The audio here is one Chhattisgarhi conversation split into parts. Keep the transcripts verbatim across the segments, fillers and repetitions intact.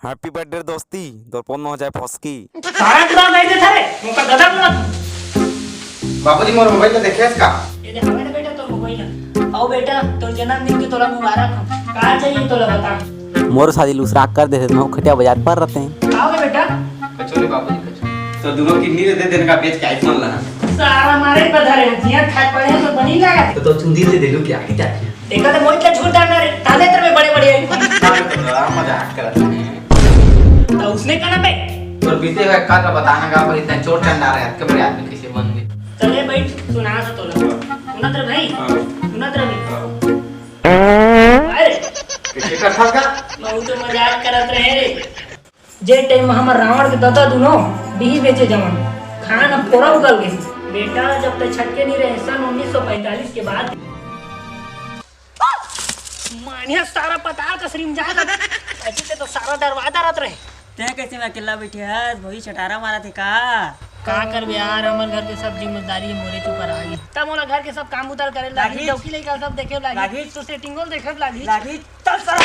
Happy birthday दोस्ती, तोर फोन में हो जाए फसकी। सारा पूरा नहीं देता रे, मुका दादा बोला। बाबूजी, मोर मोबाइल में देखे का? ये दे, हमें ना बेटा, तोर मोबाइल है। आओ बेटा, तोर जन्मदिन के तोला मुबारक हो। का चाहिए तोला बता। मोर शादी लुसराक कर देते, मैं खटिया बाजार पर रहते हैं। आओ बेटा। कचो रे बाबूजी, कचो। तो दोनों किडनी दे देने का, बेच के iPhone लाना। सारा मारे पधारे, जिया खाए पड़े हैं तो बनी लगा। तो, तो चुंदी दे दे लो, क्या की चाहती है? देखा तो मोहित का झूठ डालना रे, ताले तेरे में बड़े बड़े iPhone। मजाक करत हैं। तो उसने कहना बे? तोर बीते हुए काल का बताना का, पर इतना चोर चंडाल है, अतके बड़े आदमी कैसे बन गए? चले भाई, सुना था तोला। सुनत रहे भाई? हाँ। सुनत रहे भाई? हाँ। अरे। कैसे कर सकता? मैं तो मजाक करत रहे रे। जे टाइम में हमर रावण के ददा दुनो बिही बेचे जवन, खान अब कोरा उगल गए। बेटा, जब तक छटके नहीं रहे सन उन्नीस सौ पैंतालीस के बाद। मानिया सारा पताल का श्रीम जाएगा। अच्छी से तो सारा दरवाजा रहत रहे। तैं कैसे में अकेला बैठे हस? भौजी छटारा मारा थे का? का करबे यार, हमर घर के सब जिम्मेदारी मोरे के ऊपर आ गई। तब मोला घर के सब काम उतार करे लागी, लागी। चौकी लइका सब देखे लागी, लागी। तो सेटिंगो देखे लागी। लागी। तब सारा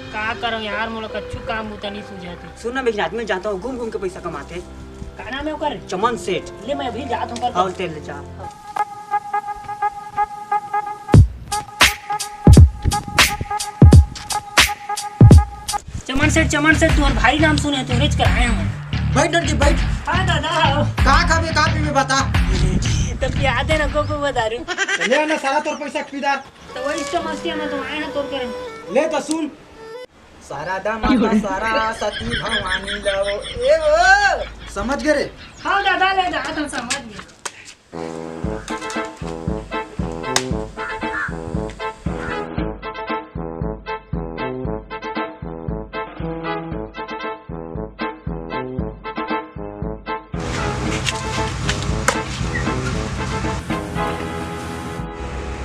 का करो यार, मोला कच्चू काम बुता नहीं सूझाते। सुन ना, मैं एक आदमी जानता हूँ, घूम घूम के पैसा कमाते। का नाम है ओकर? चमन सेठ। ले, मैं अभी जात हूँ, कर हाँ, तेल ले जा। चमन सेठ, चमन सेठ, तुम्हारे भाई नाम सुने, तोरेच कराए हम। बैठ डंडी, बैठ। हाँ दादा, हाँ। का खाबे, का पीबे, बता। तब याद है ना, कोको दारू। ले ना सारा तोर पैसा पीदार। तो वही तो मस्ती है ना, तो आए ना तोर करे। ले तो सुन। सारा दामादा सारा सती भवानी लो। ए ओ। समझ गए रे? हाँ दादा, ले जा, तो समझ गए।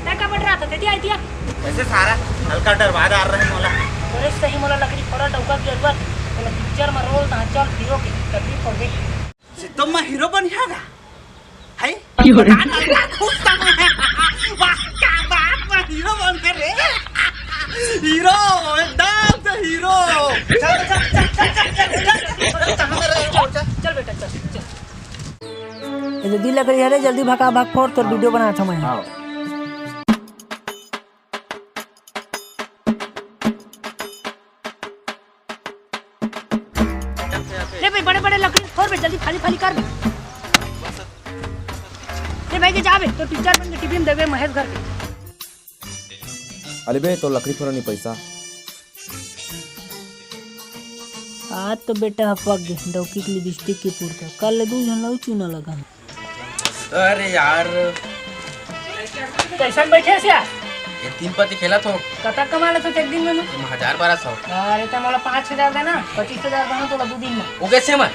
तै का बड़ रहा था, तेती आई दिया। ऐसे सारा हल्का डरवा डार रहे मोला। अरे सही मोला लकड़ी फोड़ा डौका की जरूरत। मोला पिक्चर में रोल था, चल हीरो की तकलीफ हो गई। सितम में हीरो बन गया। है? क्यों रे? बता ना, इतना खुश था मैं। वाह, क्या बात, मैं हीरो बन गया रे। हीरो, एकदम से हीरो। चल, चल, चल। चल बेटा, चल, चल। ये जल्दी लकड़ी हरे, जल्दी भगा, भाग फोड़, तोर वीडियो बनात हूँ मैं। हाँ। ले भाई, बड़े बड़े लकड़ी फोड़ बे, जल्दी फाली फाली कर बे। ले भाई के जा बे, तो पिक्चर बन के टीवी में देवे महेश घर के। अरे बे, तो लकड़ी फोड़नी पैसा। आज तो बेटा ह पक गे, डौकी के लिपस्टिक के पुरता। कल ले दू झन ला चूना लगा। अरे यार। कैसन बैठे हस यार? ये तीन पत्ती खेलत हो। कतक कमा लेथस एक दिन में? तुम हजार बारह सौ। अरे त मोला पाँच हजार देना, पच्चीस हजार देना तोला दू दिन में। वो कैसे मैं?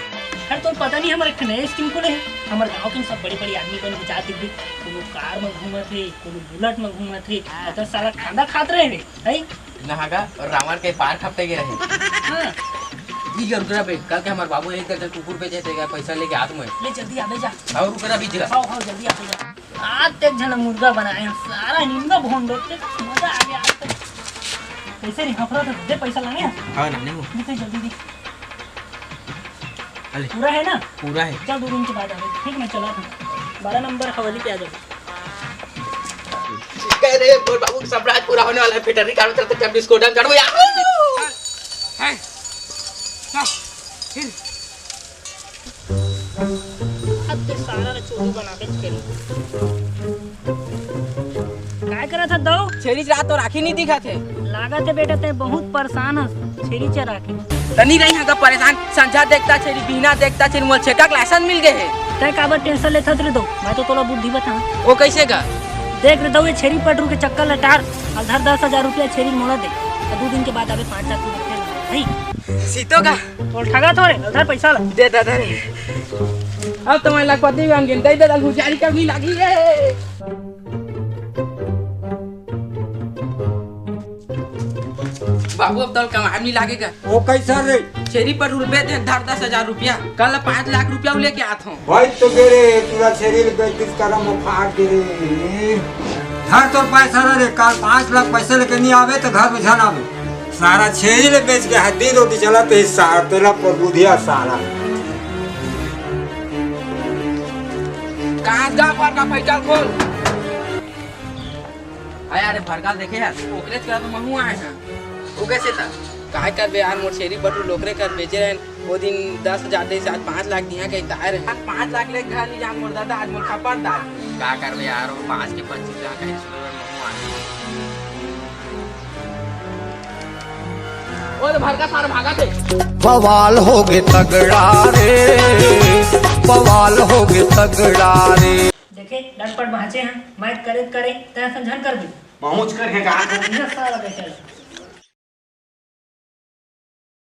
अरे तोर पता नहीं, हमर एक ठन नया स्कीम खुले हे। हमर गांव के सब बड़े-बड़े आदमी बन के जात दिखबे, कोनो कार में घूमत हे, कोनो बुलेट में घूमत हे, अउ त साला कांदा खात रहे रे, है? नहागा और रावण के पार खपटे गे रहे। हाँ। ई जरूर रहा बे, कल के हमार बाबू एक दर्जन कुकुर बेचे थे, पैसा लेके हाथ में। ले जल्दी आबे जा। और रुक रहा बीच रहा। हाँ, हाँ, जल्दी आबे जा। आज तक झन मुर्गा बनाए हैं, सारा निंदा भोंडो ते मजा आ गया आज तक। पैसे नहीं हफरा था, दे पैसा लाने हैं। हाँ, लाने हो। दे जल्दी दे। अले। पूरा है ना? पूरा है। चल, दो दिन के बाद आवे। ठीक, मैं चला था। बारह नंबर हवेली पे आ जाओ। कह रहे हैं, बोल बाबू, सब राज पूरा होने वाला है, फिर टर्री कार में चलते जब डिस्को डांस चढ़ो यार। है। हाँ। फिर। अब तो सारा ला चोरी बना के खेल। काय करत हस दऊ? छेरी चरात तो राखी नहीं दिखत हे। लागत हे बेटा, तैं बहुत परेशान हस छेरी चरा के। तनी रही हगा परेशान, संझा देखता छेरी, बिहना देखता छेरी, मोला छेका के लाइसेंस मिल गए हे। तैं काबर टेंशन लेथस रे दऊ? मैं तो तोला बुद्धि बताऊं। वो कैसे गा? देख रे दऊ, ये छेरी पटरू के चक्कर लटार, अउ धर दस हजार रुपया छेरी मोला दे, अउ दू दिन के बाद आबे पाँच लाख रुपया फेर नहीं। सीतो का? तोल ठगा थोरे, धर पैसा ला। दे दादा रे। अब तो मैं लखपति बन गेन, दे दादा, गुजारी करनी लागी रे। बाबू, अब तोल कमाई नहीं लागेगा। वो कैसा रे? छेरी पर रुलबे दे, धर दस हजार रुपया। कल पाँच लाख रुपया लेके आत हूँ। भाई तो गे रे, पूरा छेरी ले बेइज्जती करम वो फाड़ दे रे। धर तोर पैसा रे, कल पाँच लाख पैसा लेके नहीं आवे तो घर में झन आवे। सारा छेरी ले बेच के हड्डी रोटी चलत हे सारा, तेला प्रबुधिया सारा। कहाँ जा पर का पैसा खोल। अरे, अरे, भड़काल देखे यार, ओकरे करा तो महू आए हैं। वो कैसे था? काय करबे यार, मोर छेरी बटुल ओकरे कर बेचे रहन। वो दिन दस हजार दे, आज पाँच लाख दिया कहीं तार है। आज पाँच लाख ले घर ले जान मोर दादा, आज मोर खपत दार। का करबे यार, वो पाँच के पच्चीस लाख कहीं सुबह में महू आए। ओ तो भड़का सारा भागा थे। बवाल होगे तगड़ा रे, बवाल होगे तगड़ा रे। देखे, डटपट बाँचे हैं, मैं करे करे, तैं असन झन करबे। पहुँच कर के कहा था। ये साला बेटा।